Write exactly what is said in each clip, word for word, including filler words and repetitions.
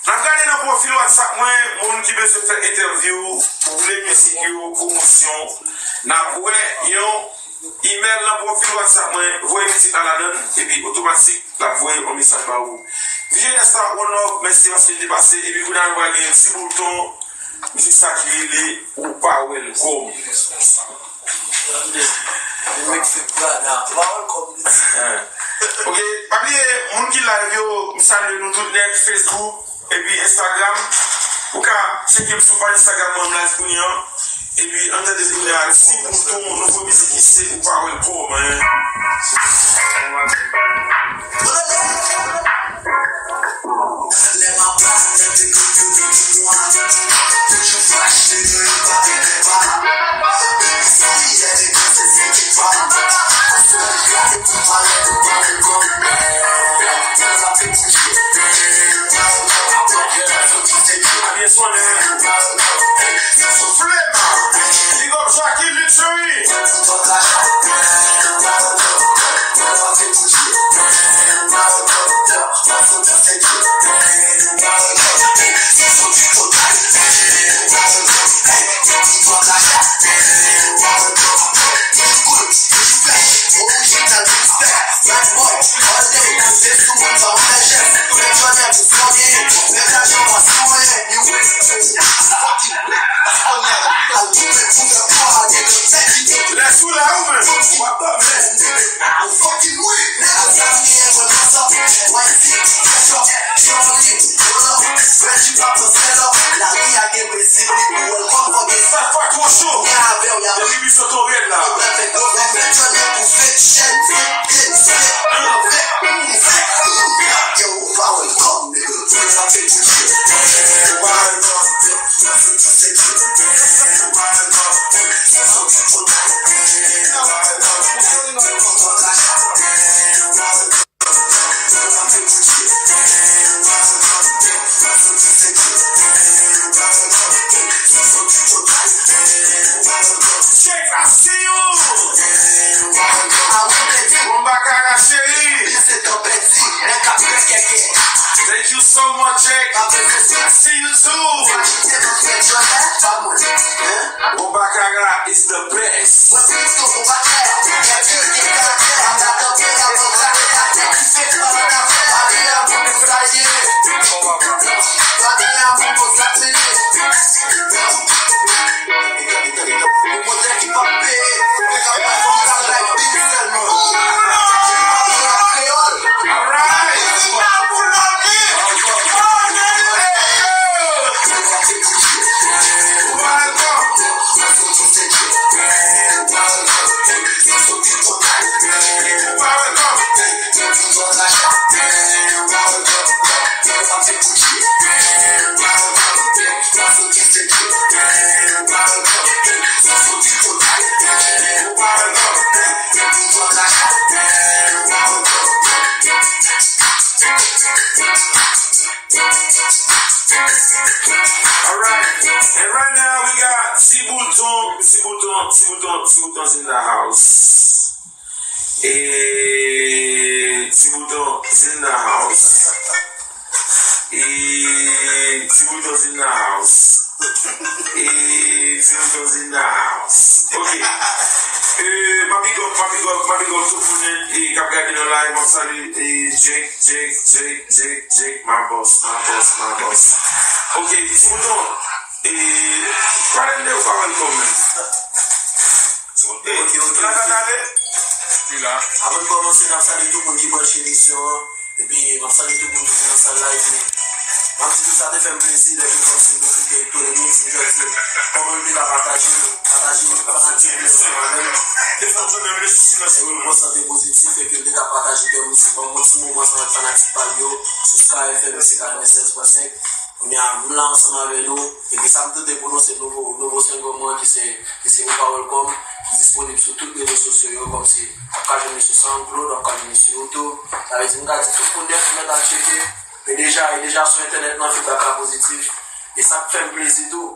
N ap gade nan pwofil WhatsApp mwen, moun ki bezwen fè entèvyou, pou vle mizik yo, pwomosyon. N ap wè yon imèl nan pwofil WhatsApp mwen, voye mizik la ladan l, epi otomatik, l ap voye yon mesaj ba ou. D J Nesta, one love, mèsi paske l te pase, epi kounye a nou pral gen Ti Boulton, mizik sa ki rele Ou pa wè l kòm. Remix with Prada. Ou pa wè l kòm li di. Ok, pa bliye, moun ki live yo, m salye nou tout nèt, Facebook, epi Instagram. Ou ka tcheke m sou paj Instagram mwen, m live kounye a. Epi, ann tande kounye a, Ti Boulton, nouvo mizik li se Ou pa wè l kòm, hein. Byen sonnen. Soufle, man. Big up Jackie Luxury. Lè sou la ou menm. What the man? Fè fwa twò cho. Epi misye tonbe la. Jake, I see you! Bon, Bakara cheri! Thank you so much, Jake! I see you too! Bon, Bakara is the best! Alright, and right now we got Ti Bouton, Ti Bouton, Ti Bouton, Ti Bouton's in the house. E Ti Bouton's in the house. E Ti Bouton's in the house. E Ti Bouton's in the house. Ok. E, ma big up, ma big up, ma big up tout moun, e, k ap gade nan live, m ap salye, e, Jake, Jake, Jake, Jake, Jake, my boss, my boss, my boss. Ok, Ti Bouton, e, pale m de ou pa wè l kòm menm. Ok, ok, ok. Li la. Avan n kòmanse, n ap salye tout moun ki branche emisyon an. Epi, m ap salye tout moun ki nan sal la. Epi, m ap di tou sa te fè m plezi lè ke m konn si m pwofite tou remix, m jwe di kòman nou te ka pataje l, pataje l, fanatik nou ansanm avè m. Te fè m jwenn menm le sousi nan se yon bon sante pozitif, epi l te ka pataje kè mizik an, yon ti moman ansanm ak fanatik pa l yo, sou Sky F M, se katrevennsèz pwen senk. Kounye a, m la ansanm avè nou. Epi sa m tande pou nou, se nouvo, nouvo single mwen ki se, ki se Ou Pa Welcome, ki disponib sou tout rezo sosyo yo, kòmsi w ap ka jwenn li sou SoundCloud, w ap ka jwenn li sou YouTube. Sa vle di, m ka di tout moun nèt, mèt al tcheke. E deja, e deja sou entènèt lan, feedback la pozitif. E sa k fè m plezi tou,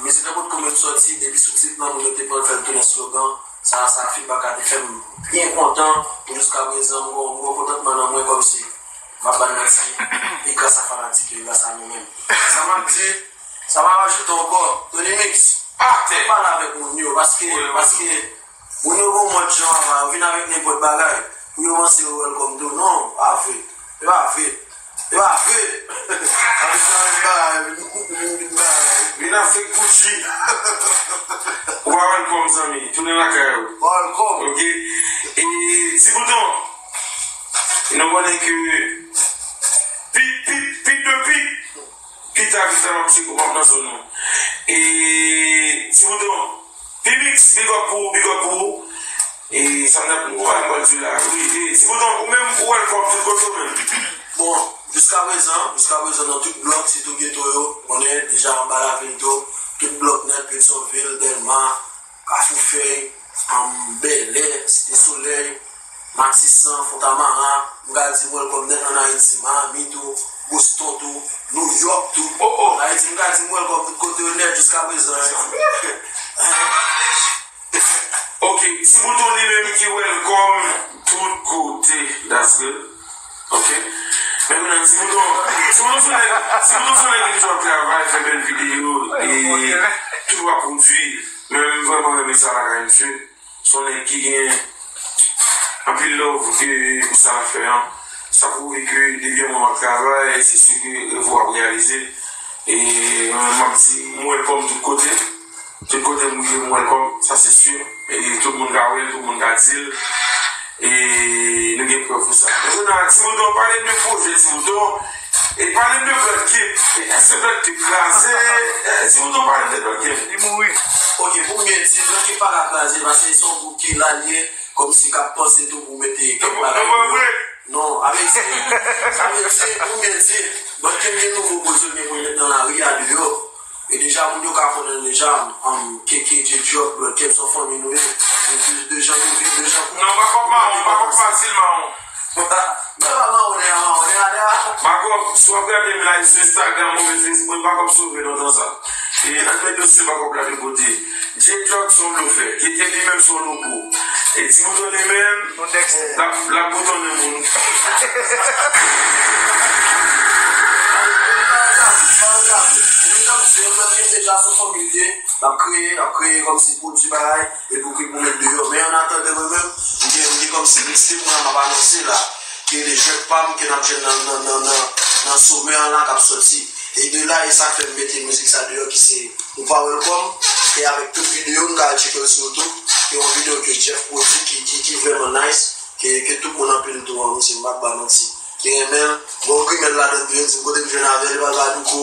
mizik lan potko menm sòti, depi sou tit lan, moun yo te pran l fè l tounen slogan. Sa, sa feedback la te fè m byen kontan. Pou jiska prezan, m gon, m gon kontantman nan mwen kòmsi. M ap ba n manti, e gras a fanatik yo, e gras a nou menm. Sa m ap di, sa m ap ajoute ankò, Tony Mix, atè, pale avèk moun yo, paske, paske moun yo gon mòd jan ava, yo vin avèk nenpòt bagay, pou yo panse yo welcome tou. Non, pa vre, e pa vre, e pa vre. Avèk sa, vin bagay, vin, vin, vin bagay. Vin avèk Gucci. Ou pa welcome, zanmi, tounen lakay ou. Welcome. Ok. E, Ti Bouton, nou konnen ke pit, pit, pit de pit, pita, pita, m ap tcheke w, m ap nan zòn ou. E, Ti Bouton, P-Mix, big up pou ou, big up pou ou. E, sa n ap, nou wè, m pral di la. Wi, e, Ti Bouton, ou menm, ou welcome tout kote ou menm. Bon, jiska prezan, jiska prezan nan tout blòk, sitou geto yo, konnen deja anba lavil tou, tout blòk nèt, Petyonvil, Dèlma, Kafou Fèy, um, Bèlè, Site Solèy, Matisan, Fontamara, m ka di m welcome nèt ann Ayiti, Miami tou, Boston tou, New York tou. Oh, oh. Ayiti, m ka di m welcome tout kote yo nèt jiska prezan, hein. Ok, Ti Bouton li menm ki welcome tout kote, that's good. Ok. Men kounye a, Ti Bouton, Ti Bouton se nèg, Ti Bouton se nèg ki toujou ap travay, fè bèl videyo, e toujou ap pwodui. Men m vrèman renmen sa lakay misye. Se yon nèg ki gen anpil love ke pou sa l ap fè an. Sa pwouve ke depi yon moun ap travay, se si ke rèv ou ap reyalize. E mwen menm m ap di, m welcome tout kote. Tout kote m rive, m welcome, sa se si. E tout moun ka wè l, tout moun ka di l. E nou gen prèv pou sa. Men kounye a, Ti Bouton, pale m de pwojè, Ti Bouton. E pale m de Bloodcamp. E èske Bloodcamp kraze? E, Ti Bouton, pale m de Bloodcamp. Li mouri. Ok, pou m byen di, Bloodcamp pa ka kraze, paske se yon gwoup ki la l ye, kòmsi k ap panse tou pou mete kèk bagay. Non, non, pa vre. Non, sa vle di, sa vle di, pou m byen di, Bloodcamp gen nouvo pwodui l gen pou l met nan lari a deyò. E deja, moun yo ka konnen l deja, um, K K J Drop, Bloodcamp, se yon fanmi nou ye. Depi de jan nou vin, de jan pou. Non, pa kòb mawon, pa kòb fasil mawon. Mwen pa mawon, nèg a mawon, nèg a, nèg a. Makòb, si w ap gade m live sou Instagram oubyen Facebook, Makòb sove lontan sa. E n ap met dosye Makòb la de kote. J-Drop se yon blofè. K K li menm se yon louko. E Ti Bouton li menm, l ap, l ap boutonnen moun. L ap kreye, l ap kreye kòmsi pwodui bagay, epi w ki pou met deyò. Men an atandan mwen menm, m gen, m gen kòmsi mixtape mwen m ap anonse la. Ke le jwèt pa m, ke n ap jwenn nan, nan, nan, nan, nan somè an la k ap sòti. E de la, e sa k fè m mete mizik sa deyò ki se Ou Pa Welcome, e avèk tout videyo, nou ka al tcheke l sou YouTube. Ke yon videyo ke Jeff pwodui ki, ki, ki vrèman nice, ke, ke tout moun anpil tou an, misye m pa ba manti. Ki renmen l, bon grimèl ladan tou, yo di m kote m jwenn avè l, li pral ba douko.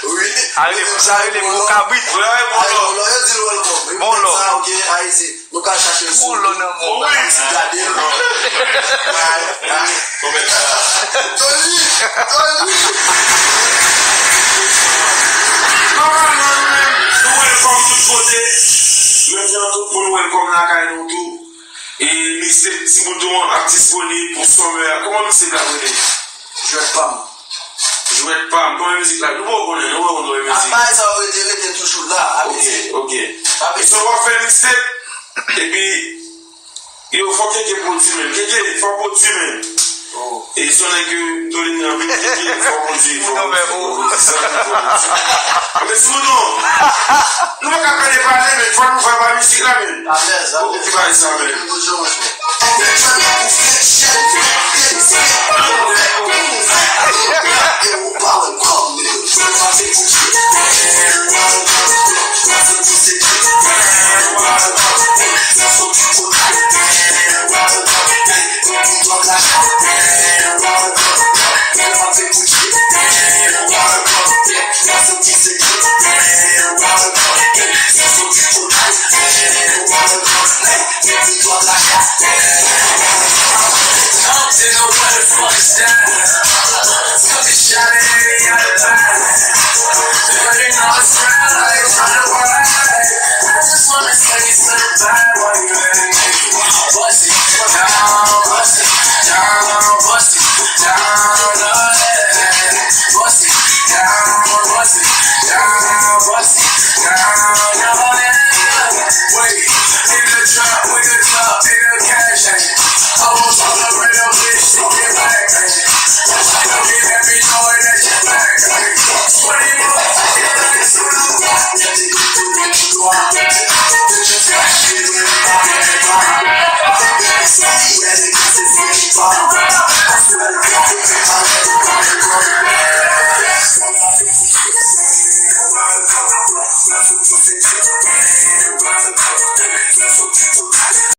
Wi. Al rele, al rele bon kabrit. Al rele bon lò. Yo di l welcome. Bon lò. Sa, ok, Ayiti. Nou ka chache l sou YouTube. Gade l. Tony! Tony! Nòmalman, nou menm, nou welcome tout kote. Jodi a, tout moun welcome lakay nou tou. E mixtape Ti Bouton an ap disponib pou summer a. Kòman mixtape la rele? Jwèt pa m. Jwèt pa m. Kòman mizik la? Nou poko konnen, nou poko konnen mizik. Ap bay sa yo rete, rete toujou la, ap ede. Ok, ok. Ap ede. So, w ap fè mixtape, epi, yo, fò K K pwodui menm. K K, fò pwodui menm. Oh. E se yon nèg ke m tolere anpil, K K, fò pwodui, fò pwodui, fò pwodui, zanmi, fò pwodui. Men Ti Bouton, nou pa ka pede pale, men fò nou fè pa mizik la, men. Alèz, alèz. Ki bagay sa, men?